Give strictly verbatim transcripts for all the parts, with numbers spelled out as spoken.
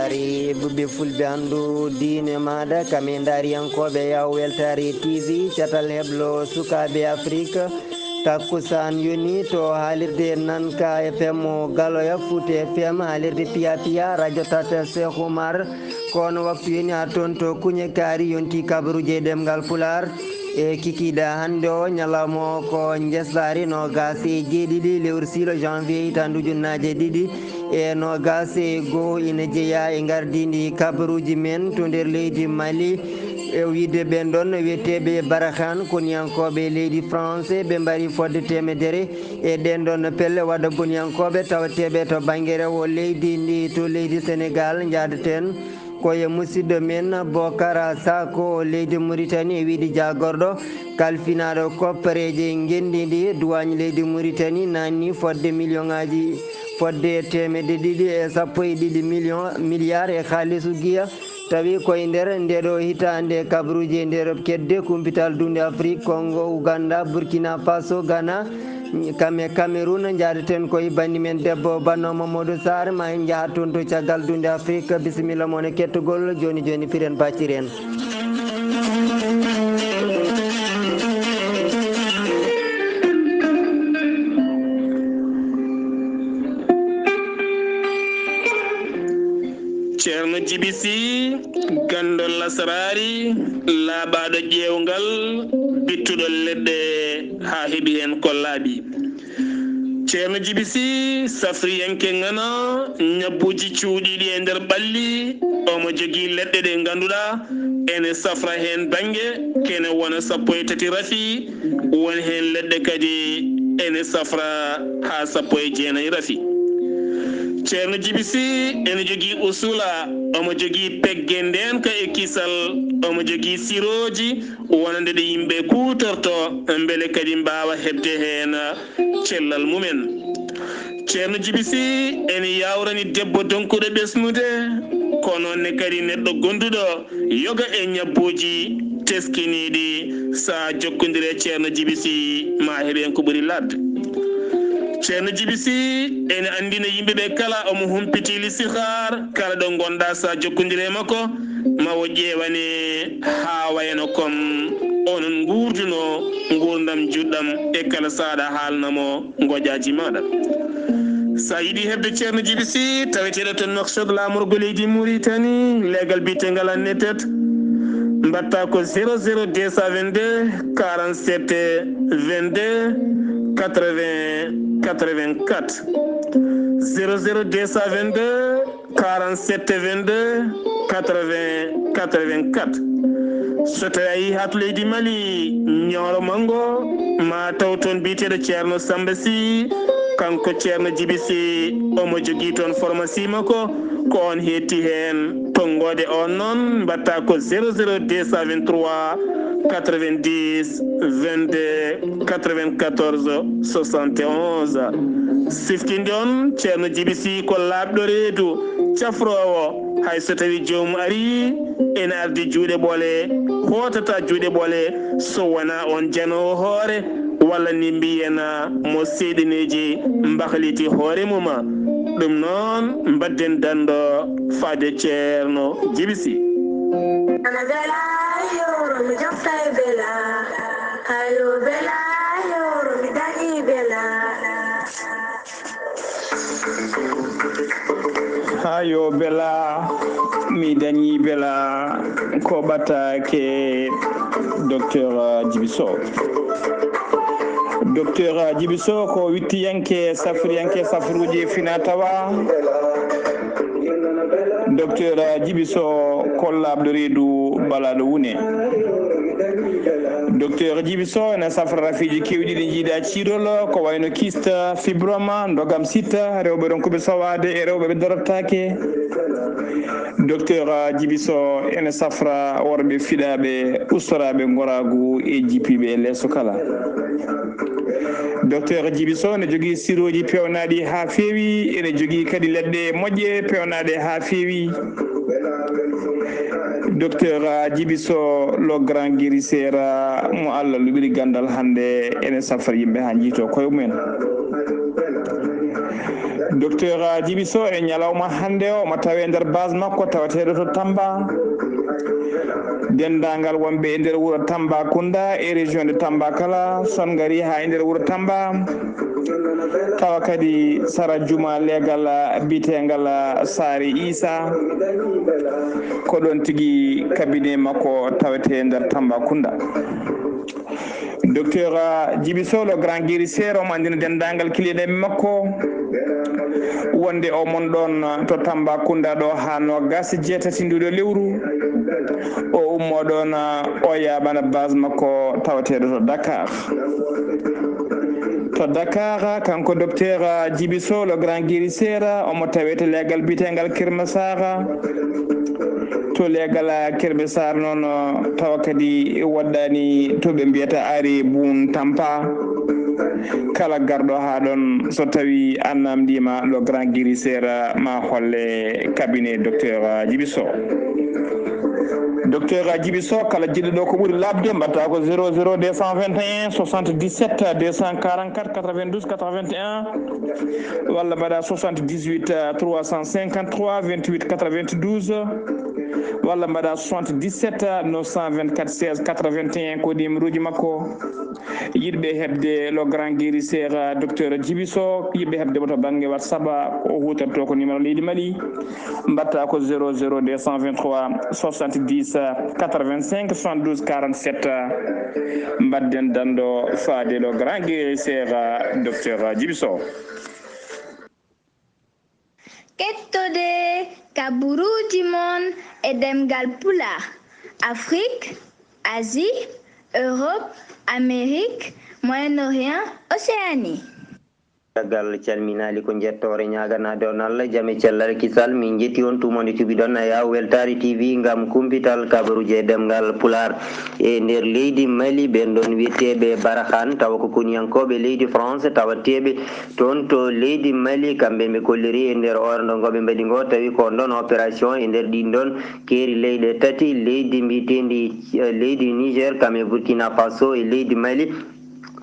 Ɓiɓɓe fulɓe anndu diine maaɗa, kam e ndaariyankooɓe Yaw Weltaare T V, catal heblo sukaaɓe Afrik. Takkusaan yoni to haalirde Nanka F M o Galoya Fouta F M, haalirde Piya Piya, Radio Tata Cheikh Oumar. Kono waktu yoni haa toon to Kuñe Kaari, yonti kabaruuji e ɗemngal Pulaar. E kikiiɗe hannde o ñalawma o ko njesaari noogaas e jeeɗiɗi lewru siilo janvier hitaande ujunnaaje ɗiɗi e noogaas e goo, ina jeyaa e ngardiindi kabaruuji men to nder leydi Mali. E wiyde ɓeen ɗoon wiyeteeɓe Barahan, koniyankooɓe leydi France, ɓe mbari fodde teemedere e ɗeen ɗoon pelle wadda koniyankooɓe tawateeɓe to bannge rewo leydi ndi to leydi Senegaal. Njahdaten ko e musidɗo men Bokara Sako, leydi Mauritanie, e wiyde jaagorɗo kalfinaaɗo koppareeje ngenndi ndi, duwaañ leydi Mauritanie naatni fodde miliyoŋaaji, fodde teemedde ɗiɗi e sappo e ɗiɗi miliyoŋ, miliyaar e kaalisu giya. Tawi ko e nder ndeeɗo hitaande, kabaruuji e nder kedde kumpital dunde Afrik, Congo, Uganda, Burkina Faso, Ghana, kam e Cameroun. Njaadaten ko e banndi men debbo Banno Mamadou Sarr, ma en njaha toon to caggal dunde Afrik. Bisimilla mon e kettugol. Jooni jooni piren pacciren. Ceerno Jibi Sih, ganndo lasraari, laaɓaaɗo ƴeewngal, bittuɗo leɗɗe haa heɓi heen ko laaɓi. Ceerno Jibi Sih, safriyanke ŋana, ñabbuuji cuuɗiiɗi e nder ɓalli, omo jogii leɗɗe ɗe ngannduɗaa ene safra heen bannge, kene wona sappo e tati rafi, won heen leɗɗe kadi ene safra haa sappo e jeenayi rafi. Ceerno Jibi Sih ene jogii usula, omo jogii pegge ndeenka e kisal, omo jogii sirooji wonande ɗe yimɓe kuutorto, mbele kadi mbaawa heɓde heen cellal mumen. Ceerno Jibi Sih ene yaawrani debbo donkuɗo ɓesnude, ko noon ne kadi neɗɗo gonduɗo yoga e ñabbuuji teskiniiɗi. Sa jokkondire e Ceerno Jibi Sih, ma heɓ heen ko ɓuri laaɓde. Ceerno Jibi Sih ene anndina yimɓe ɓe kala omo humpiti listixaar, kala ɗo ngonɗa sa jokkondire e makko, ma o ƴeewane haa wayano kon onon nguurduno nguurndam juɗɗam e kala saaɗa haalna mo ngoƴaaji maaɗa. Sa yiɗi heɓde Ceerno Jibi Sih, taweteeɗo to Nouakchott, laamorgo leydi Mauritanie, leegal biyeteegal Annetet, mbaɗta ko zéro zéro deux cent vingt-deux quarante-sept vingt-deux quatre-vingts quatre-vingt-quatre. Zéro zéro deux cent vingt-deux quarante-sept vingt-deux quatre-vingts quatre-vingt-quatre. So tawi a yii haa to leydi Mali, Ñooro Manngo, ma taw toon biyeteeɗo Ceerno Samba Sy, kanko Ceerno Jibi Sy, omo jogii toon pharmacie makko, ko on heetti heen. Tonngoode on noon, mbaɗta ko zéro zéro deux cent vingt-trois quatre-vingt-dix vingt-deux quatre-vingt-quatorze soixante et onze. Siftinde on, Ceerno Jibi Sy ko laaɓɗo reedu, cafroowo, hay so tawi joomum arii ene ardi juuɗe ɓole, hootata juuɗe ɓole so wonaa on janoowo hoore, walla ni mbiyen mo seeɗineeji mbahliti hoore mum. Ɗum noon, mbadden danndo faade Ceerno Jibi Sy. Ana bela, yoro mi jofta e bela. Hayo bela, yoro mi dañi bela. Hayo bela, mi dañi bela. Ko ɓataake Docteur Jibi Sow. Docteur Jibi Sow ko wittiyanke, safriyanke, safruuji fina tawa. Docteur Jibi Sow ko laaɓɗo reedu, balaaɗo wune. Docteur Jibi Sow ene safra rafiiji keewɗi ɗi njiiɗa ciirol, ko wayno kyste, fibrome, ndogam sitta, rewɓe ronkuɓe sowaade e rewɓe ɓe dorotaake. Docteur Jibi Sow ene safra worɓe fiɗaaɓe, ustoraaɓe ngoraagu e jippiiɓe e leeso kala. Docteur Jibi Sow ne jogii sirooji peewnaaɗi haa feewi, ene jogii kadi leɗɗe moƴƴe peewnaaɗe haa feewi. Docteur Jibi Sow, le grand guérisseur, mo Allah luɓiri ganndal hannde, ene safra yimɓe haa njiitoo koye mumen. Docteur Djiby Sow e ñalawma hannde o omo tawe nder base makko tawateeɗo to Tamba. Denndaangal wonɓe e nder wuro Tambacounda e région de Tamba kala, son ngari haa e nder wuro Tamba, tawa kadi sara juma leegal biyeteengal Saare Issa, ko ɗoon tigi cabinet makko tawetee nder Tambacounda. Docteur Djiby Sow, le grand guérisseur, omo anndina denndaangal kiliyanɓe makko wonde o mon ɗoon to Tambacounda ɗo haa noogaas e jeetati nduɗo lewru. O ummo ɗoon, o yaaɓana base makko tawateeɗo to Dakar. To Dakar, kanko docteur Djiby Sow, le grand guérisseur, omo tawee to leegal biyeteengal Keur Massar. To leegal Keur Massar noon, tawa kadi woɗɗaani to ɓe mbiyata ari buun tampa. Kala garɗo haa ɗoon, so tawi a naamndiima le grand guérisseur, ma holle cabinet docteur Djiby Sow. Docteur Djiby Sow, kala jiɗɗo ɗo ko ɓuri laaɓde, mbaɗta ko zéro zéro deux cent vingt et un soixante-dix-sept deux cent quarante-quatre quatre-vingt-douze quatre-vingt-un, walla mbaɗa soixante-dix-huit trois cent cinquante-trois vingt-huit quatre-vingt-douze, walla mbaɗa soixante-dix-sept neuf cent vingt-quatre seize quatre-vingt-un, ko numéro ji makko. Yiɗɓe heɓde le grand guérisseur, docteur Djiby Sow, yiɗɓe heɓde mo to bannge WhatsApp, ko o huutorto ko numéro leydi Mali, mbaɗta ko zéro zéro deux cent vingt-trois soixante-dix quatre-vingt-cinq soixante-douze quarante-sept. Mbaɗden danndo faade le grand guérisseur, docteur Djiby Sow. Kettode kaburuuji mon e ɗemngal Pulaar, Afrique, Asie, Europe, Amérique, Moyen-Orient, Océanie. Caggal calminaali ko njettoore ñaaganaade on Allah jam e cellal kisal, min njetti on tumonde cuɓiɗon Ayaw Weltaare T V ngam kumpital kabaruuji e ɗemngal Pulaar. E nder leydi Mali, ɓen ɗon wiyeteeɓe Barkhane, tawa ko koniyankooɓe leydi France, tawateeɓe toon to leydi Mali, kamɓe ɓe kolliri e nder hoore ndo ngo ɓe mbaɗi ngo, tawi ko on ɗon opération e nder ɗin ɗon keeri leyɗe tati, leydi mbiyeteendi, eh, leydi Niger, kam e Burkina Faso e leydi Mali.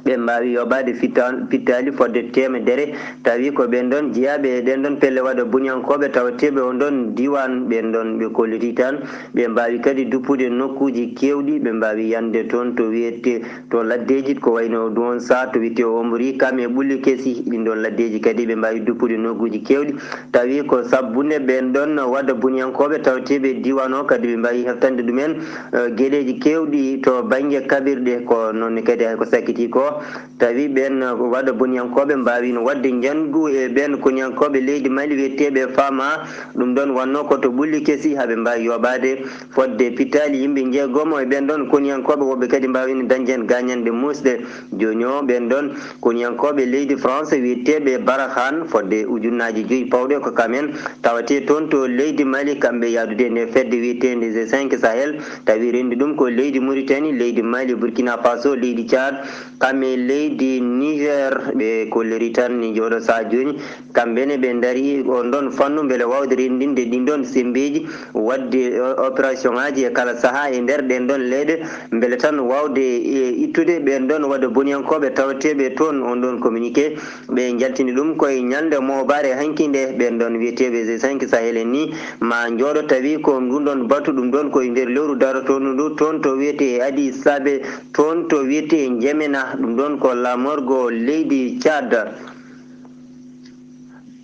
Ɓe mbaawi yoɓaade fitta-, pittaali fodde teemedere, tawi ko ɓeen ɗoon jeyaaɓe e ɗeen ɗoon pelle waɗa boniyankooɓe tawateeɓe on ɗoon diiwaan, ɓeen ɗoon ɓe kolliti tan. Ɓe mbaawi kadi duppude nokkuuji keewɗi, ɓe mbaawi yande toon to wiyetee to laddeeji, ko wayno Douentza, to wiyetee Ombori, kam e Ɓulli Kesi, ɗiin ɗoon laddeeji kadi ɓe mbaawi duppude nokkuuji keewɗi. Tawi ko sabbunde ɓeen ɗoon waɗa boniyankooɓe tawateeɓe e diiwaan o kadi ɓe mbaawi heftande ɗumen, eh, geɗeeji keewɗi to bannge kaɓirɗe, ko noon ne kadi hay ko sakkitii ko. Tawi ɓeen waɗa boniyankooɓe mbaawiino waɗde njangu e ɓeen koniyankooɓe leydi Mali wiyeteeɓe Fama, ɗum ɗoon wannoo ko to Ɓulli Kesi, haa ɓe mbaawi yoɓaade fodde pittaali yimɓe njeegomo e ɓeen ɗoon koniyankooɓe, woɓɓe kadi mbaawiino dañde heen gaañanɗe muusɗe. Jooni o, ɓeen ɗoon koniyankooɓe leydi France wiyeteeɓe Barkhane, fodde ujunnaaji joyi pawɗe ko kam en tawetee toon to leydi Mali, kamɓe yahdude e nde fedde wiyeteende G cinq Sahel, tawi renndi ɗum ko leydi Mauritanie, leydi Mali, Burkina Faso, leydi Tchad, kam e leydi Niger. Ɓe kolliri tan ni njooɗo sahaa jooni, kamɓe ne ɓe ndarii on ɗon fannu mbele waawde renndinde ɗin ɗon semmbeeji, waɗde, eh, opération ŋaaji e kala sahaa e nder ɗen ɗon leyɗe, mbele tan waawde, eh, ittude ɓeen ɗon waɗa boniyankooɓe tawateeɓe toon. On ɗon communiqué, ɓe njaltini ɗum koye ñalnde moobaare hanki nde. Ɓeen ɗon wiyeteeɓe G cinq Sahel en ni ma njooɗo tawi ko ɗum ɗon batu, ɗum ɗon koye nder lewru darotoondu ndu toon to wiyetee Addis Abebe, toon to wiyetee Njemena, ɗum ɗon ko laamorgo leydi Tchad.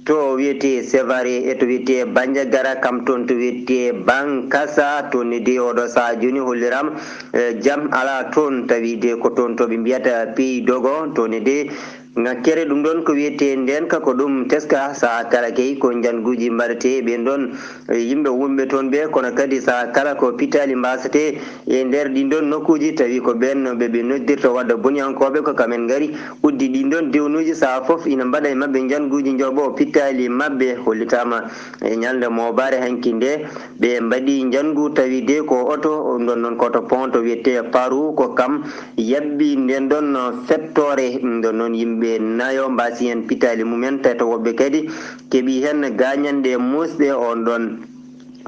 To wiyetee Sévaré e to wiyetee Bandiagara, kam toon to wiyetee Bankassa, toon ne de oɗo sahaa jooni holliraama, eh, jam alaa toon, tawi de ko toon to ɓe mbiyata Pays Dogo, toon ne de ŋakkere ɗum ɗon ko wiyetee ndeenka, ko ɗum teska sahaa kala kay ko njanguuji mbaɗetee e ɓeen ɗon, eh, yimɓe wonɓe toon ɓe, kono kadi sahaa kala ko pittaali mbaasetee e nder ɗin ɗon nokkuuji, tawi ko ɓeen ɓe ɓe noddirta waɗa boniyankooɓe, ko kam en ngari uddi ɗin ɗon dewnuuji, sahaa fof ina mbaɗa e maɓɓe njanguuji njoɓo pittaali maɓɓe. Hollitaama e ñalnde moobaare hanki nde, ɓe mbaɗi njangu, tawi de ko oto, ɗum ɗon noon ko to pont to wiyetee Paru, ko kam yaɓɓi ndeen ɗon fettoore. Ɗum ɗon noon yimɓe nayo mbaasi heen pittaali mumen, tato woɓɓe kadi keɓi heen gaañanɗe muusɗe. On ɗon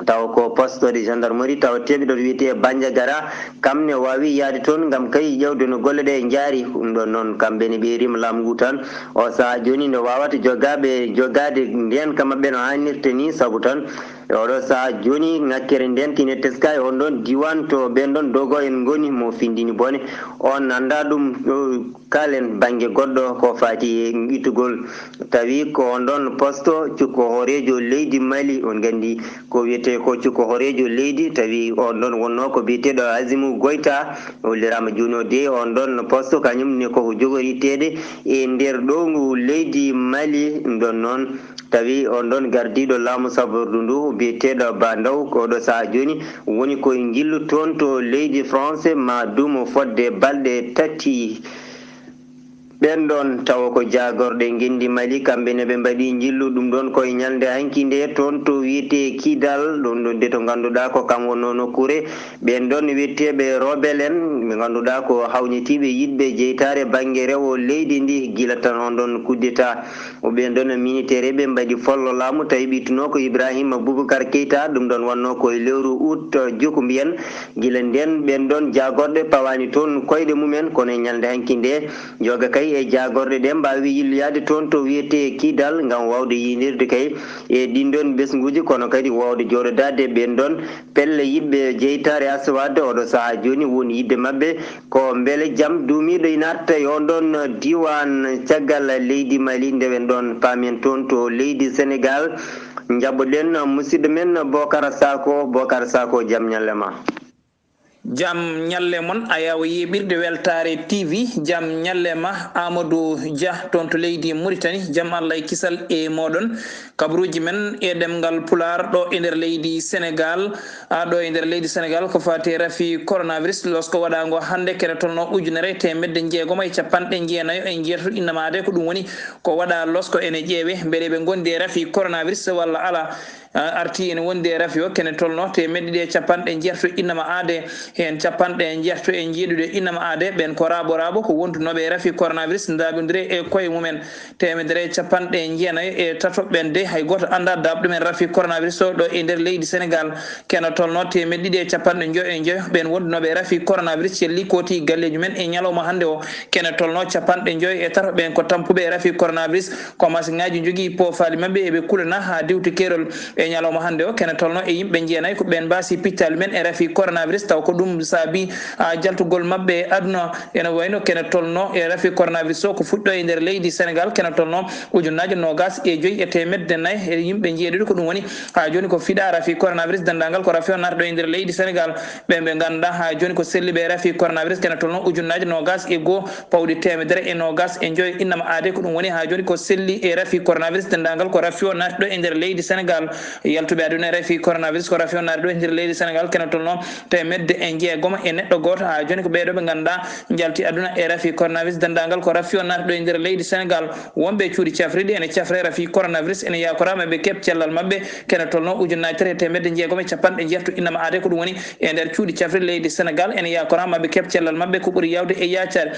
Taw ko poste de gendarmerie taw teɓiɗo to wiyetee Bandiagara, kam ne waawi yahde toon ngam kay ƴeewde no golle ɗe njaari. Ɗum ɗoon noon, kamɓe ne ɓe rima laamu ngu tan. O sahaa jooni nde waawata jogaaɓe jogaade ndeenka maɓɓe no haanirta ni, sabu tan e oɗo sahaa jooni ŋakkere ndeenka ine teska e on ɗoon diiwaan to ɓeen ɗoon dogo en ngoni mo findini bone. On anndaa ɗum, ɗo kaalen bannge goɗɗo ko faati e ittugol. Tawi ko on ɗoon poste cukko hooreejo leydi Mali, on nganndi ko wiyetee ko cukko hooreejo leydi, tawi on ɗoon wonnoo ko biyeteeɗo Azimu Goyta, holliraama jooni o de on ɗoon poste kañum ne ko jogoriteede e nder ɗowngu leydi Mali. Ɗum ɗoon noon, tawi on ɗoon gardiiɗo laamu sabordu ndu biyeteeɗo Ba Ndaw, ko ɗo sahaa jooni woni ko e njillu toon to leydi France, ma duumo fodde balɗe tati. Ɓeen ɗoon tawa ko jaagorɗe ngenndi Mali, kamɓe ne ɓe mbaɗi njillu ɗum ɗoon ko e ñalnde hanki nde toon to wiyetee Kidal, ɗum ɗoon de to ngannduɗaa ko kam wonnoo nokkuure. Ɓeen ɗoon wiyeteeɓe rebelle en, ɓe ngannduɗaa ko hawnitiiɓe yiɗɓe jeytaare bannge rewo leydi ndi, gila tan on ɗoon coup d'État. O ɓeen ɗoon militaire ɓe mbaɗi follo laamu, tawi ɓittunoo ko Ibrahima Boubacar Keita, ɗum ɗoon wonnoo ko e lewru août, jokku mbiyen. Gila ndeen, ɓeen ɗoon jaagorɗe pawaani toon koyɗe mumen, kono e ñalnde hanki nde, yoga kay e jaagorɗe ɗe mbaawi yilloyaade toon to wiyetee Kidal, ngam waawde yiynirde kay e ɗiin ɗoon ɓesnguuji, kono kadi waawde jooɗodaade ɓeen ɗoon pelle yiɗɓe jeytaare Aswad. Oɗo sahaa jooni woni yiɗde maɓɓe ko mbele jam duumiiɗo ina arta e on ɗoon diiwaan caggal leydi Mali, ndewen ɗoon paamen toon to leydi Senegaal. Njaɓɓoɗen musidɗo men Bokar Sako. Bokar Sako, jam ñalle ma. Jam ñalle mon, Ayaw yeeɓirde Weltaare T V. Jam ñalle ma, Amadou Dia, toon to leydi Mauritanie. Jam Allah e kisal e mooɗon. Kabaruuji men e ɗemngal Pulaar ɗo e nder leydi Senegaal. A, ɗo e nder leydi Senegaal, ko faati e rafi coronavirus, losko waɗaango hannde kene tolno ujunere e teemedde jeegom e capanɗe jeenayo e jeetato innama aade. Ko ɗum woni ko waɗa losko ene ƴeewe mbele ɓe ngondi e rafi coronavirus walla alaa. A, arti ene wondi e rafi o kene tolno teemedde ɗiɗi e capanɗe jeetato innama aade, heen capanɗe jeetato e jeeɗiɗo innama aade. Ɓeen ko raaɓo raaɓo ko wondunoɓe e rafi coronavirus, ndaaɓondire e koye mumen. Teemedere e capanɗe jeenayo e tato ɓeen de, hay gooto anndaa daaɓɗo men rafi coronavirus o ɗo e nder leydi Senegaal. Kene tolno teemedde ɗiɗi e capanɗe njoyo e njoyo ɓeen wondunoɓe e rafi coronavirus celli kooti galleeji men e ñalawma hannde o. Kene tolno capanɗe njoyo e tato ɓeen ko tampuɓe e rafi coronavirus, ko masiŋaaji njogii poofaali maɓɓe, eɓe kulana haa diwti keerol. E ñalawma hannde o, kene tolno e yimɓe jeenayi ko ɓeen mbaasi pittaali men e rafi coronavirus, taw ko ɗum saabi, a, jaltugol maɓɓe e aduna. Ene wayno kene tolno e rafi coronavirus o ko fuɗɗo e nder leydi Senegaal, kene tolno ujunnaaje noogas e joyi e teemedde nayi e yimɓe jeeɗiɗo. Ko ɗum woni haa jooni ko fiɗaa rafi coronavirus, denndaangal ko rafi o naata ɗo e nder leydi Senegaal. Ɓe ɓe ngannduɗaa haa jooni ko selliiɓe e rafi coronavirus kene tolno ujunnaaje noogas e goo pawɗi teemedere e noogas e njoyo innama aade. Ko ɗum woni haa jooni ko selli e rafi coronavirus, denndaangal ko rafi o naati ɗo e nder leydi Senegaal. Yaltuɓe aduna e rafi coronavirus ko rafi o naati ɗo e nder leydi Senegaal kene tolno teemedde e jeegom e neɗɗo gooto. Haa jooni ko ɓee ɗo ɓe ngannduɗaa njalti aduna e rafi coronavirus, denndaangal ko rafi o naati ɗo e nder leydi Senegaal. Wonɓe e cuuɗi cafriɗi ene cafre rafi coronavirus, ene yaakoraa maɓɓe keɓ cellal maɓɓe kene tolno ujunnaaje tati e teemedde jeegom e capanɗe jeetato innama aade. Ko ɗum woni e nder cuuɗi cafriɗi leydi Senegaal, ene yaakoraa maɓɓe keɓ cellal maɓɓe ko ɓuri yaawde e yaacaare.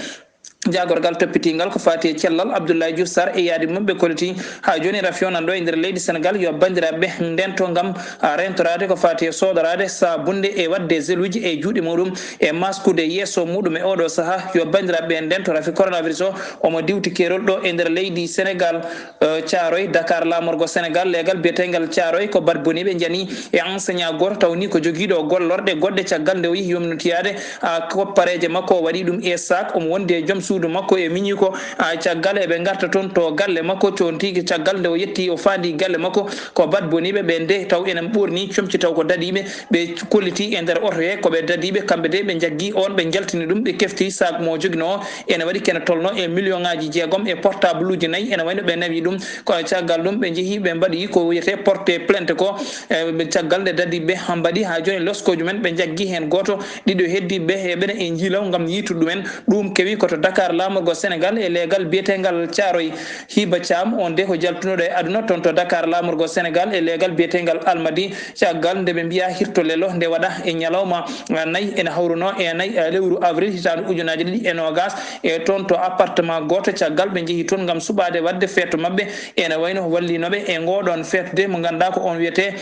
Jaagorgal toppitiingal ko faati e cellal Abdoulaye Diouf Sarr e yaadi mum ɓe kolliti haa jooni rafi o nan ɗo e nder leydi Senegaal. Yo banndiraaɓe ndento ngam, a, rentoraade ko faati e soodoraade saabunde e waɗde geluuji e juuɗe muɗum e maskude yeeso muɗum e oɗo sahaa. Yo banndiraaɓe ndento rafi coronavirus o, omo diwti keerol ɗo e nder leydi Senegaal. Eh, Caaroy, Dakar, laamorgo Senegaal, leegal biyeteegal Caaroy ko bat boniiɓe njani e enseignant gooto taw ni ko jogiiɗo gollorɗe goɗɗe. Caggal nde o yihi yomnotiyaade, a, koppareeje makko, o waɗi ɗum e saak, omo wondi e joom suudu makko e miñiiko. A, caggal eɓe ngarta toon to galle makko, coontiiki caggal nde o yetti o faandi galle makko ko bat boniiɓe ɓe nde taw enen ɓoorni comci taw ko dadiiɓe. Ɓe kolliti e nder oto he ko ɓe dadiiɓe, kamɓe de ɓe njaggi on, ɓe njaltini ɗum, ɓe kefti saak mo joginoo o, ene waɗi kene tolno e million ŋaaji jeegom e portable uji nayi, ene wayno ɓe nawi ɗum. Kono caggal ɗum ɓe njehi ɓe mbaɗi ko wiyetee porte plainte ko, e, ɓe caggal nde dadiiɓe mbaɗi haa jooni loskooji men, ɓe njaggi heen gooto, ɗiɗo heddiiɓe e ɓene e njiilaw ngam yiitude ɗumen. Ɗum kewi ko to Dakar laamorgo Senegaal e leegal biyeteegal Caaroy. Hiba Caam, on de ko jaltunoɗo e aduna toon to Dakar laamorgo Senegaal e leegal biyeteegal Almadi. Caggal nde ɓe mbiya hirto lelo nde waɗa e ñalawma, ah, nayi, ene hawruno e nayi, ah, lewru avril hitaande ujunaaji ɗiɗi e noogas, e toon to appartement gooto. Caggal ɓe njehi toon ngam suɓaade waɗde feeto maɓɓe, ene wayno wallinoɓe e ngoɗon feeto de mo ngannduɗaa ko on wiyetee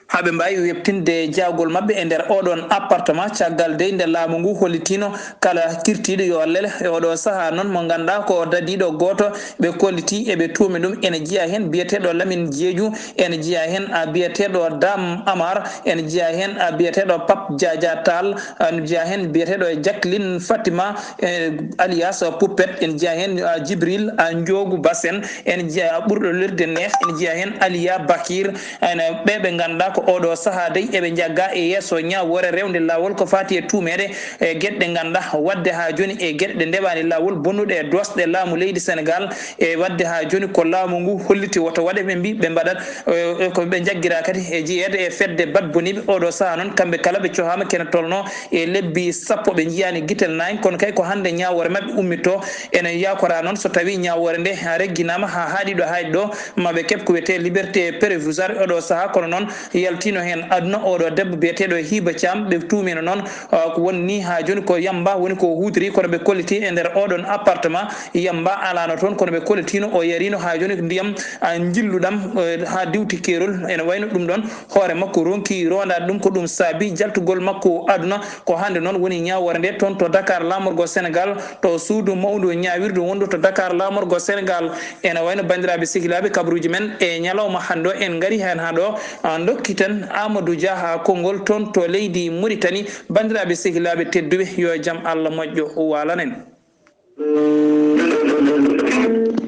Haa ɓe mbaawi weɓtinde jaagol maɓɓe e nder ooɗoon appartement, caggal dey nde laamu ngu hollitiino kala kirtiiɗo yo lele. E ooɗoo sahaa noon, mo ngannduɗaa ko dadiiɗo gooto, ɓe kollitii eɓe tuumi ɗum. Ene jeyaa heen biyeteeɗo Lamin Jeeju, ene jeyaa heen, a, biyeteeɗo Dam Amar, ene jeyaa heen, a, biyeteeɗo Pap Jaaja Taal, ene jeyaa heen biyeteeɗo Jacqueline Fatima, e, alias Poupette, ene jeyaa heen, a, Jibril, a, Njoogu Basen, ene jeyaa ɓurɗo lirde neex, ene jeyaa heen Aliya Bakir, ene ɓe ɓe ngannduɗaa ko ooɗoo sahaa dey eɓe njaggaa e yeeso ñaawoore rewde laawol ko faati e tuumeede e geɗe ɗe ngannduɗaa waɗde haa jooni e geɗe ɗe ndewaani laawol bonnuɗe e doosɗe laamu leydi Senegaal e waɗde haa jooni ko laamu ngu holliti woto waɗe ɓe mbi ɓe mbaɗat, e, e ko ɓe njaggiraa kadi e jeyeede e fedde baɗboniiɓe. Ooɗoo sahaa noon kamɓe kala ɓe cohaama kene tolnoo e lebbi sappo ɓe njiyaani gitel nayi, kono kay ko hannde ñaawoore maɓɓe ummittoo. Ene yaakoraa noon so tawii ñaawoore nde regginaama haa haaɗi ɗo haaɗi ɗo, ma ɓe keɓ ko wiyetee liberté provisoire e ooɗoo sahaa, kono noon yaltiino heen aduna ooɗoo debbo biyeteeɗo Hiba Thiam, ɓe tuumiino noon, ah, ko woni nii haa jooni ko yamba woni ko huutorii, kono ɓe kollitii e nder ooɗoon appartement yamba alaano toon, kono ɓe kollitiino o yariino haa jooni ndiyam, ah, njilluɗam, eh, haa diwti keerol. Ene wayno ɗum ɗoon hoore makko ronki rondaade ɗum, ko ɗum saabi jaltugol makko aduna. Ko hannde noon woni ñaawoore nde toon to Dakar, laamorgo Senegaal, to suudu mawndu ñaawirdu wondu to Dakar, laamorgo Senegaal. Ene wayno banndiraaɓe sehilaaɓe, kabaruuji men e ñalawma hannde o en ngari heen haa ɗo, ah, ndokkiten Amadou Dia haa konngol toon to leydi Mauritanie. Banndiraaɓe sehilaaɓe tedduɓe, yo jam Allah moƴƴo waalanen.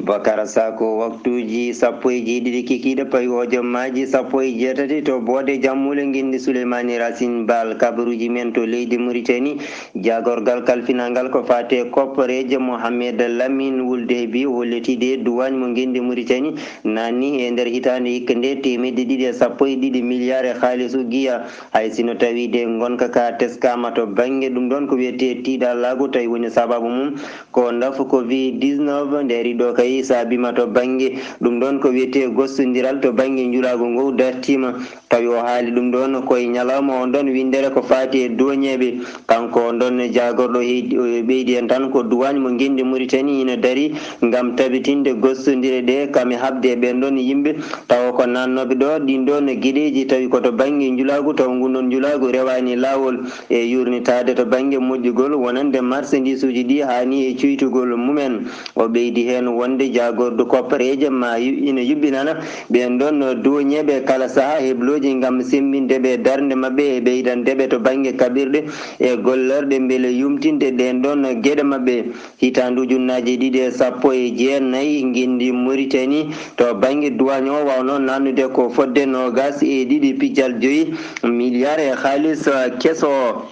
Bakara Sako, waktuuji sappo e jeeɗiɗi kikiiɗe, pawooje majji sappo e jeetati to Boode Jammuule, ngenndi Souleymane Racine Baal. Kabaruuji men to leydi Mauritanie, jaagorgal kalfinangal ko faati e kopporeeje Mohamed Lamine Wul Dehbi holliti ɗe duwaañ mo ngenndi Mauritanie naatni e nder hitaande hikka nde teemedde ɗiɗi e sappo e ɗiɗi milliards e haalisu giya. Hay sino tawii de ngonka ka teskaama to bannge ɗum ɗoon ko wiyetee tiiɗallaagu, tawi woni sababu mum ko ndafu covid dix-neuf, nde ari ɗo kay saabiima to bannge ɗum ɗoon ko wiyetee gostondiral to bannge njulaagu ngu dartiima. Tawi o haali ɗum ɗoon ko e ñalawma on ɗoon winndere ko faati e duwañeeɓe. Kanko on ɗoon jaagorɗo heydi, o ɓeydi heen tan ko duwaañ mo ngenndi Mauritanie ina darii ngam tabitinde gostondire ɗe kam e haɓde e ɓeen ɗoon yimɓe, tawa ko naatnooɓe ɗo ɗiin ɗoon geɗeeji, tawi ko to bannge njulaagu, tawa ngun ɗoon njulaagu rewaani laawol e yuurnitaade to bannge moƴƴugol wonande marsandiisuuji ɗi haani e cuytugol mumen. O ɓeydi heen wonde jaagordu koppareeje ma yu-, ina yuɓɓinana ɓeen ɗoon duwañeeɓe kala sahaa heblooji ngam semmbinde ɓe darnde maɓɓe e ɓeydande ɓe to bannge kaɓirɗe e gollorɗe mbele yumtinde ɗeen ɗoon geɗe maɓɓe. Hitaande ujunnaaje ɗiɗi e sappo e jeenayi, ngenndi Mauritanie to bannge duwaañ o waawno naatnude ko fodde noogaas e ɗiɗi pijal joyi milliards e haalis keso o.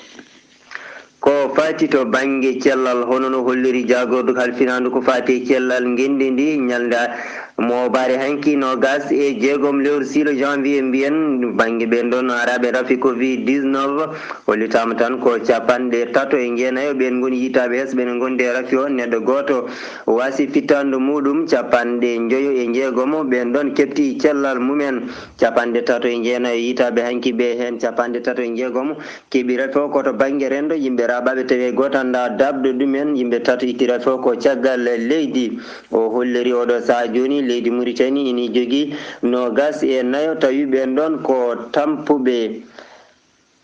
Ko faati to bannge cellal, hono no holliri jaagordu kalfinaandu ko faati e cellal ngenndi ndi ñalnde moobaare hanki noogaas e jeegom lewru siilo janvier mbiyen, bannge ɓeen ɗoon araaɓe rafi covid dix-neuf, hollitaama tan ko capanɗe tato e jeenayo ɓeen ngoni yiytaaɓe hesɓe ne ngondi e rafi o, neɗɗo gooto waasi fittaandu muuɗum, capanɗe njoyo e njeegomo ɓeen ɗoon keɓti cellal mumen, capanɗe tato e jeenayo yiytaaɓe hanki ɓe, heen capanɗe tato e njeegomo keɓi rafi o ko to bannge renndo, yimɓe raaɓaaɓe tawi hay gooto anndaa daabɗo ɗumen, yimɓe tato itti rafi o ko caggal leydi. O holliri oɗo sahaa jooni leydi Mauritanie ina jogii noogaas e nayo tawi ɓeen ɗoon ko tampuɓe.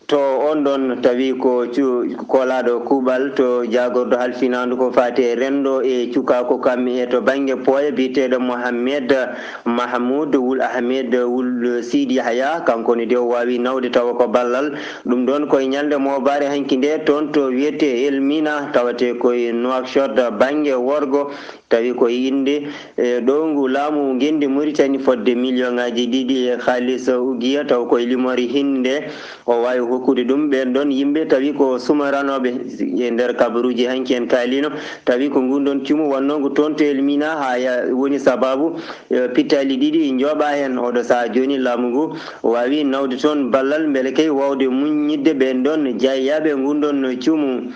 To on ɗoon tawi ko cu-, koolaaɗo kuuɓal to jaagordu halfinaandu ko faati e renndo e cukaaku kam e to bannge pooye biyeteeɗo Mohamed Mahmoud Wul Ahmed Wul Sidi Yahya, kanko ne de o waawi nawde tawa ko ballal. Ɗum ɗoon ko e ñalnde moobaare hanki nde toon to wiyetee Elmina, tawatee ko e Nouakchott bannge worgo. Tawi ko e innde, e, ɗowngu laamu ngenndi Mauritanie fodde miliyoŋaaji ɗiɗi e haalis ugiya, taw ko e limoore hinnde o waawi hokkude ɗum ɓeen ɗoon yimɓe, tawi ko sumaranooɓe e nder kabaruuji hanki en kaaliino. Tawi ko ngun ɗoon cumu wonnongu toon to Elmina haa ya-, woni sababu, e, pittaali ɗiɗi njooɓaa heen. Oɗo sahaa jooni laamu ngu waawi nawde toon ballal mbele kay waawde muññitde ɓeen ɗoon jeyaaɓe ngun ɗoon cumu.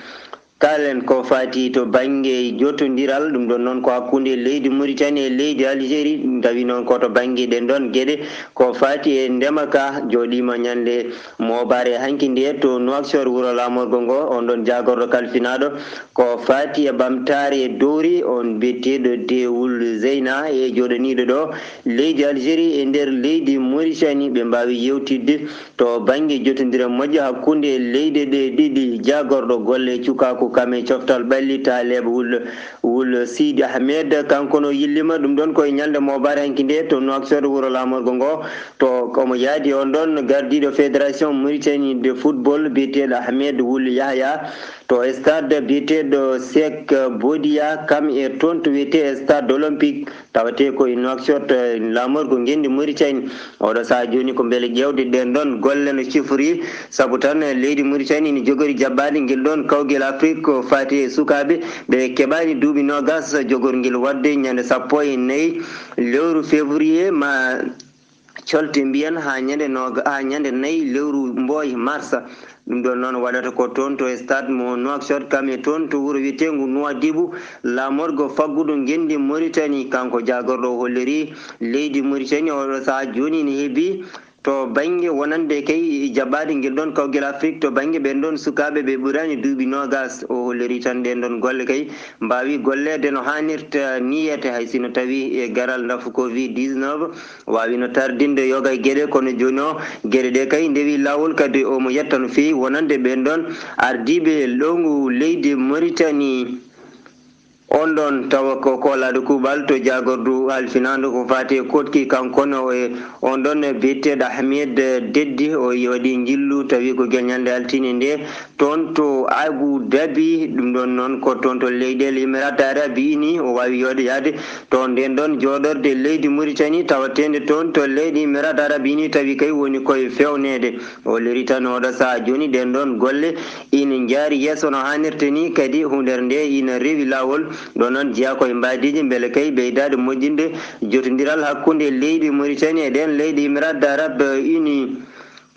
Kaalen ko faati to bannge jotondiral, ɗum ɗon noon ko hakkunde leydi Mauritanie e leydi Algérie, tawi noon ko to bannge ɗen ɗon geɗe ko faati e ndema ka jooɗiima ñande moobaare hanki nde to Nouakchott, wuro laamorgo ngo, on ɗon jaagorɗo kalfinaaɗo ko faati e ɓamtaare dowri, on biyeteeɗo Dewul Zeyna e jooɗaniiɗo ɗo leydi Algérie e nder leydi Mauritanie, ɓe mbaawi yewtidde to bannge jotondire moƴƴo hakkunde leyɗe ɗe ɗiɗi. Jaagorɗo golle cukaaku kam e coftal ɓalli, Taleb Wul, Wul Sidi Ahmed, kanko no yillima ɗum ɗon koye ñalnde moobaare hanki nde to Nouakchott, wuro laamorgo ngo, to omo yaadi on ɗon gardiiɗo Fédération Mauritanie de Football biyeteeɗo Ahmed Wul Yahya to stade biyeteeɗo Sek Bodia, kam e toon to wiyetee Stade Olympique. Tawatee ko e Nouakchott, eh, laamorgo ngenndi Mauritanie. Oɗo sahaa jooni ko mbele ƴeewde ɗeen ɗoon golle no cifori, sabu tan, eh, leydi Mauritanie ina jogori jaɓɓaade ngel ɗoon kawgel Afrik ko faati e sukaaɓe ɓe keɓaani duuɓi noogaas jogorngel waɗde ñande sappo e nayi lewru février ma colte mbiyen haa ñande nooga-, haa ñande nayi lewru mbooy mars. Ɗum ɗoon noon waɗata ko toon to stade mo Nouakchott, kam e toon to wuro wiyeteengu Nouadhibou, laamorgo faggudu ngenndi Mauritanie, kanko jaagorɗo o holliri leydi Mauritanie oɗo sahaa jooni ne heewi to bannge wonande kay jaɓɓaade ngel ɗoon kawgel Afrik to bannge ɓeen ɗoon sukaaɓe ɓe ɓuraani duuɓi noogaas. O holliri tan ɗeen ɗoon golle kay mbaawi golleede no haanirta ni yeete, hay sino tawi e garal nafu covid dix-neuf waawi no tardinde yoga e geɗe, kono jooni o geɗe ɗe kay ndewi laawol, kadi omo yetta no feewi wonande ɓeen ɗoon ardiiɓe lowgu leydi Mauritanie. On ɗon tawa ko koolaaɗo kuuɓal to jaagordu halfinaandu ko faati e koɗki, kanko ne o e on ɗon biyeteeɗo Ahmed Deddi, o waɗi njillu tawi ko gel ñande altine nde toon to Abu Dhabi, ɗum ɗon noon ko toon to leyɗeele Emirats Arabes Unis, o waawi yooɗe yaade toon nden ɗon jooɗorde leydi Mauritanie tawateende toon to leydi Emirats Arabes Unis, tawi kay woni koye fewneede. O holliri tan oɗo sahaa jooni ɗen ɗon golle ina njaari yeeso no haanirta ni, kadi huundeere nde ina rewi laawol. Ɗo noon jeyaa ko e mbaadiiji mbele kay ɓeydaade moƴƴinde jotondiral hakkunde leydi Mauritanie e ɗen leyɗe Emirats Arabes Unis.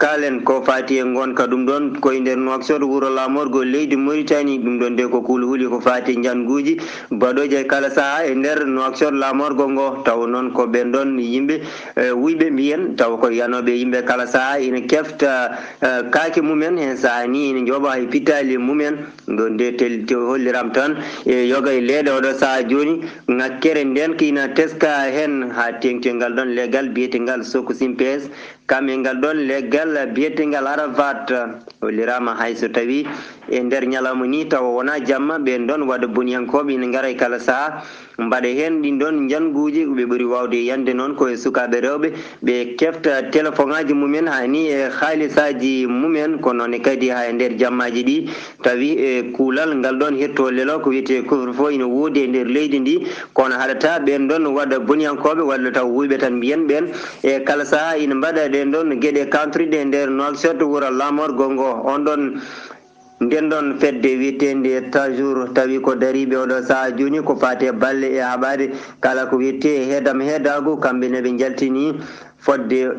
Kaalen ko faati e ngonka ɗum ɗon ko e nder Nouakchott, wuro laamorgo leydi Mauritanie. Ɗum ɗon de ko kuuli huli ko faati e njannguuji baɗooji e kala sahaa e nder Nouakchott laamorgo ngo. Tawa noon ko ɓen ɗon yimɓe, eh, wuyɓe mbiyen, tawa ko yanooɓe yimɓe kala sahaa ina kefta, eh, kaake mumen, heen sahaa ni ina njooɓa hay pitaali mumen. Ɗum ɗon de tel-, te holliram tan e yoga e leeɗe oɗo sahaa jooni, ŋakkere nden ko ina teska heen haa teeŋti ngal ɗon leggal biyetengal Sococim P S. Kam e ngal ɗon leggal biyetengal Arafat, holliraama hay so tawii e nder ñalawma ni tawa wonaa jamma, ɓeen ɗon waɗa boniyankooɓe ina ngara e kala sahaa, mbaɗa heen ɗin ɗon njannguuji. Ɓe ɓuri waawde yande noon ko e sukaaɓe rewɓe, ɓe kefta telefoŋaaji mumen haa ni e haalisaaji mumen, ko noon ne kadi haa e nder jammaaji ɗi. Tawi e kuulal ngal ɗon hetto lelo ko wiyetee couvre-feu ina woodi e nder leydi ndi, kono haɗataa ɓeen ɗon waɗa boniyankooɓe walla taw wuyɓe tan mbiyen ɓeen. E kala sahaa ina mbaɗa ɗeen ɗon geɗe kantoriɗe e nder Nouakchott, wuro laamorgo ngo. On ɗon, nden ɗon fedde wiyeteende Tajour, tawi ko dariiɓe oɗo sahaa jooni ko faati e balle e haɓaade kala ko wiyetee heedam heedaagu, kamɓe ne ɓe njaltini fodde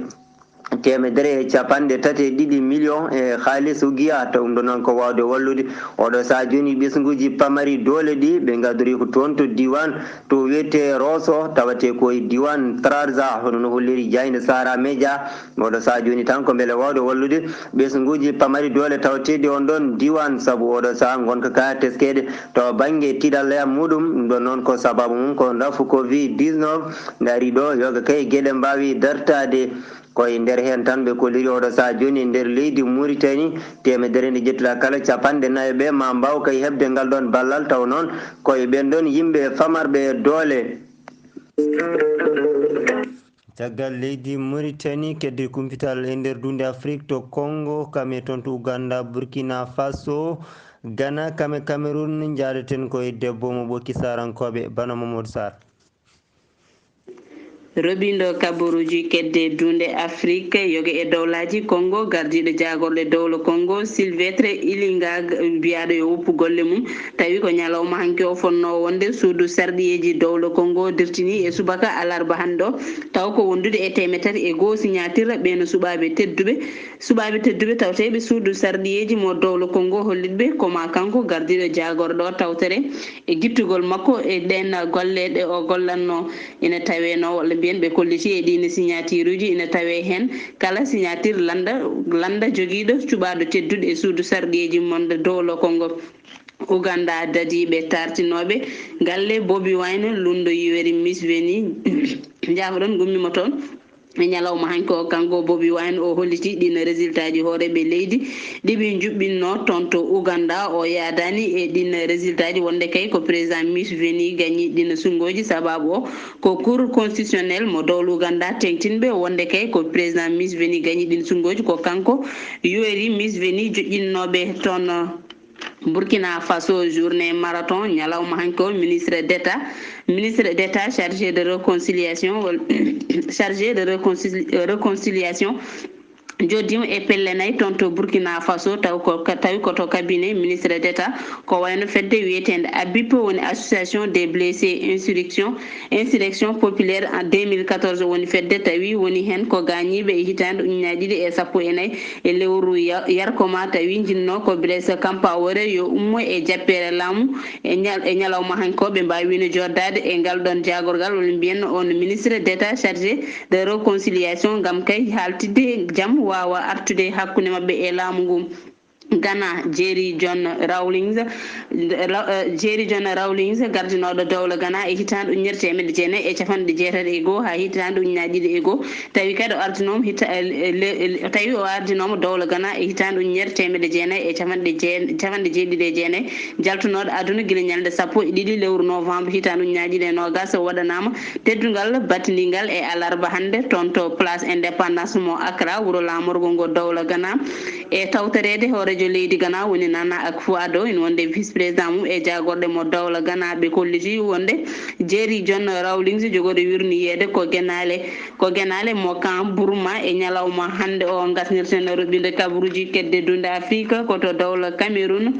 teemedere e capanɗe tati e ɗiɗi million e haalis ugiya, taw ɗum ɗo noon ko waawde wallude. Oɗo sahaa jooni ɓesnguuji pamari doole ɗi ɓe ngadori ko toon to diiwaan to wiyetee Rosso, tawatee ko e diiwaan Trarza, hono no holliri jaaynde Sahara Media. Oɗo sahaa jooni tan ko mbele waawde wallude ɓesnguuji pamari doole tawateeɗi on ɗon diiwaan, sabu oɗo sahaa ngonka ka teskeede to bannge tiiɗalla e muɗum. Ɗum ɗo noon ko sababu mum ko nafu covid dix-neuf. Ndaari ɗo, yoga kay geɗe mbaawi dartaade. Ko e nder heen tan ɓe kolliri oɗo sahaa jooni e nder leydi Mauritanie, teemedere nde ƴettuɗaa kala capanɗe nayo ɓe ma mbaaw kay heɓde ngal ɗon ballal, taw noon ko e ɓeen ɗon yimɓe famarɓe doole. Caggal leydi Mauritanie, kedde kumpital e nder duunde Afrik to Congo, kam e toon to Ouganda, Burkina Faso, Ghana, kam e Cameroun, njaadeten ko e debbo mo ɓokki Saarankooɓe, Bana Mamadou Sarr. Roɓindo kabaruuji kedde dunde Afrik, yoga e dowlaaji Kongo, gardiiɗo jaagorɗe dowla Kongo, Sylvestre Ilinga, mbiyaaɗo yo woppu golle mum, tawi ko ñalawma hanki o fonnoo wonde suudu sarɗiyeeji dowla Kongo dirtini e subaka alarba hannde o, taw ko wondude e teemeɗe tati e goo siñaatir ɓeen suɓaaɓe tedduɓe. Suɓaaɓe tedduɓe tawteeɓe suudu sarɗiyeeji mo dowla Kongo hollitɓe ko ma kanko gardiiɗo jaagorɗo tawtere e gittugol makko e ɗeen golle ɗe o gollatnoo. Ina taweenoo, walla mbiyen ɓe kolliti e ɗiin siñaatiiruuji, ina tawee heen kala siñaatir lannda, lannda jogiiɗo cuɓaaɗo tedduɗo e suudu sarɗiyeeji mo dowla Kongo. Uganda dadiiɓe taartinooɓe galle Bobi Wine, lundo Yoweri Museveni, njaafoɗon, ngummiima toon. E ñalawma hanki o, kanko Bobi Wine o holliti ɗiin résultat ji hooreeɓe leydi ɗi ɓe njuɓɓinnoo toon to Uganda. O yaadaani e ɗiin résultat ji, wonde kay ko président Museveni gañi ɗiin sunngooji, sababu o ko Cour constitutionnelle mo dowla Uganda teeŋtinɓe, wonde kay ko président Museveni gañi ɗiin sunngooji, ko kanko Yoweri Museveni joƴƴinnooɓe toon. Burkina Faso, journée marathon, ñalawma hanki o, ministre d'État, ministre d'État chargé de réconciliation, wal-, chargé de réconcili-, réconciliation, jooɗiima e pelle nayi toon to Burkina Faso, taw ko ka-, tawi ko to cabinet ministre d'État, ko wayno fedde wiyeteende ABIP, woni Association des blessés insurrection, insurrection populaire en deux mille quatorze, woni fedde tawi woni heen ko gaañiiɓe e hitaande ujunnaaji ɗiɗi e sappo e nayi e lewru ya-, yarkoma, tawi njinnoo ko Blaise Compaoré yo ummo e jappeere laamu e ñal-, e ñalawma hanki o, ɓe mbaawiino jooɗdaade e ngal ɗoon jaagorgal, walla mbiyen on ministre d'État chargé de réconciliation, ngam kay haaltidde jam waawa artude hakkunde maɓɓe e laamu ngu. Ghana, Jerry John Rawlings, Ra-, eh, Jerry John Rawlings, gardinooɗo dowla Ghana e hitaande ujunere teemedde jeenayi e capanɗe jeetati e goo haa hitaande ujunnaaji ɗiɗi e goo, tawi kadi o ardinooma hita-, eh, le-, le-, tawi o ardinooma dowla Ghana e hitaande ujunere teemedde jeenayi e capanɗe jeen-, capanɗe jeeɗiɗi e jeenayi, jaltunooɗo aduna gila ñalnde sappo e ɗiɗi lewru novembre hitaande ujunnaaji ɗiɗi e noogaas, o waɗanaama teddungal batindingal e alarba hannde toon to Place Indépendance mo Accra, wuro laamorgo ngo dowla Ghana. E tawtoreede hooreejo leydi Ghana woni Nana Akufo-Addo, ina wonde vice-président mum e jaagorɗe mo dowla Ghana, ɓe kolliti wonde Jerry John Rawlings jogori wirniyeede ko genaale, ko genaale mo camp Burma e ñalawma hannde o. Ngasnirten roɓɓinde kabaruuji kedde dunde Afirka ko to dowla Cameroun.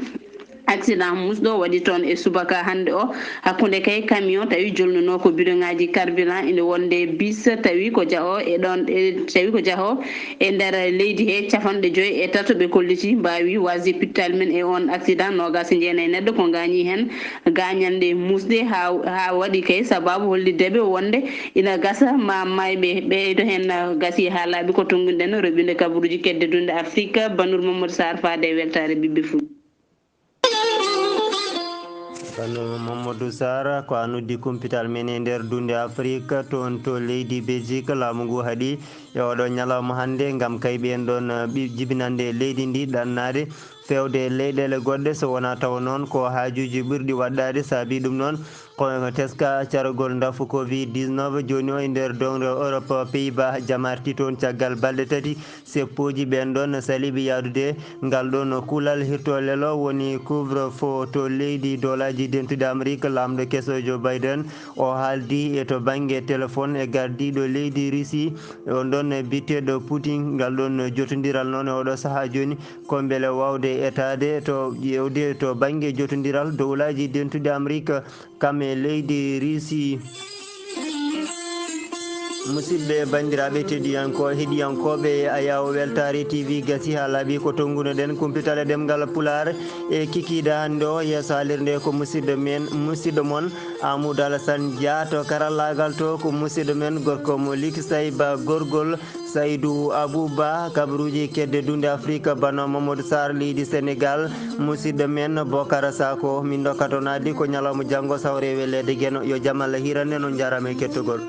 Accident musɗo waɗi toon e subaka hannde o, hakkunde kay camion tawi jolnunoo ko bidoŋaaji carburant, ina wonde bis tawi ko jahoo e ɗoon, e, tawi ko jahoo e nder leydi he capanɗe joy e tato ɓe kolliti mbaawi wasde pittaali men e oon accident. Noogaas e jeenayi neɗɗo ko ngaañi heen gaañanɗe musɗe, haa, haa waɗi kay sababu hollitde ɓe wonde ina gasa ma maayɓe ɓeydo heen. Gasi haa laaɓi ko tonngunoɗen roɓɓinde kabaruuji kedde dunde Afirka, Banur Mamadou Sarr, faade e weltaare ɓiɓɓe Fuuta. Kono Mamadou Sarr, ko a noddi kumpital men e nder dunde Afirka, toon to leydi Belgique, laamu ngu haɗi e oɗo ñalawma hannde ngam kay ɓeen ɗoon, eh, ɓi-, jibinande leydi ndi ɗannaade feewde leyɗeele goɗɗe, so wonaa tawa noon ko haajuuji ɓurɗi waɗɗaade saabi ɗum noon. Ko teska cargol ndafu covid dix-neuf jooni o e nder doŋre Europe, Pays-Bas jamarti toon caggal balɗe tati. Seppooji ɓeen ɗoon saliiɓe yahdude ngal ɗoon kuulal hirto lelo woni couvre-feu to leydi Doolaaji Dentuɗi Amerik. Laamɗo keso Joe Biden o haaldi e to bannge téléphone e gardiiɗo leydi Russie on ɗoon biyeteeɗo Putin. Ngal ɗoon jotondiral noon e oɗo sahaa jooni ko mbele waawde etaade to ƴeewde to bannge jotondiral Doolaaji Dentuɗi Amerik kam e leydi Russie. Musidɓe, banndiraaɓe tedduyankoo-, heɗiyankooɓe Ayaawo Weltaare T V, gasi haa laaɓi ko tonngunoɗen kumpital e ɗemngal Pulaar e kikiiɗe hannde o. Yeeso haalirde ko musidɗo men, musidɗo mon Amadou Alassane Dia, to karallaagal to ko musidɗo men gorko mo Likisay Ba Gorgol. Saydou Abouba, kabaruuji kedde dunde Afirka, bano Mamadou Sarr, leydi Senegal, musidɗo men Bokara Sako. Min ndokkato naatde ko ñalawma janngo, sawre e welleede Geno. Yo jam Allah hiiran en, on njaaraama e kettogol.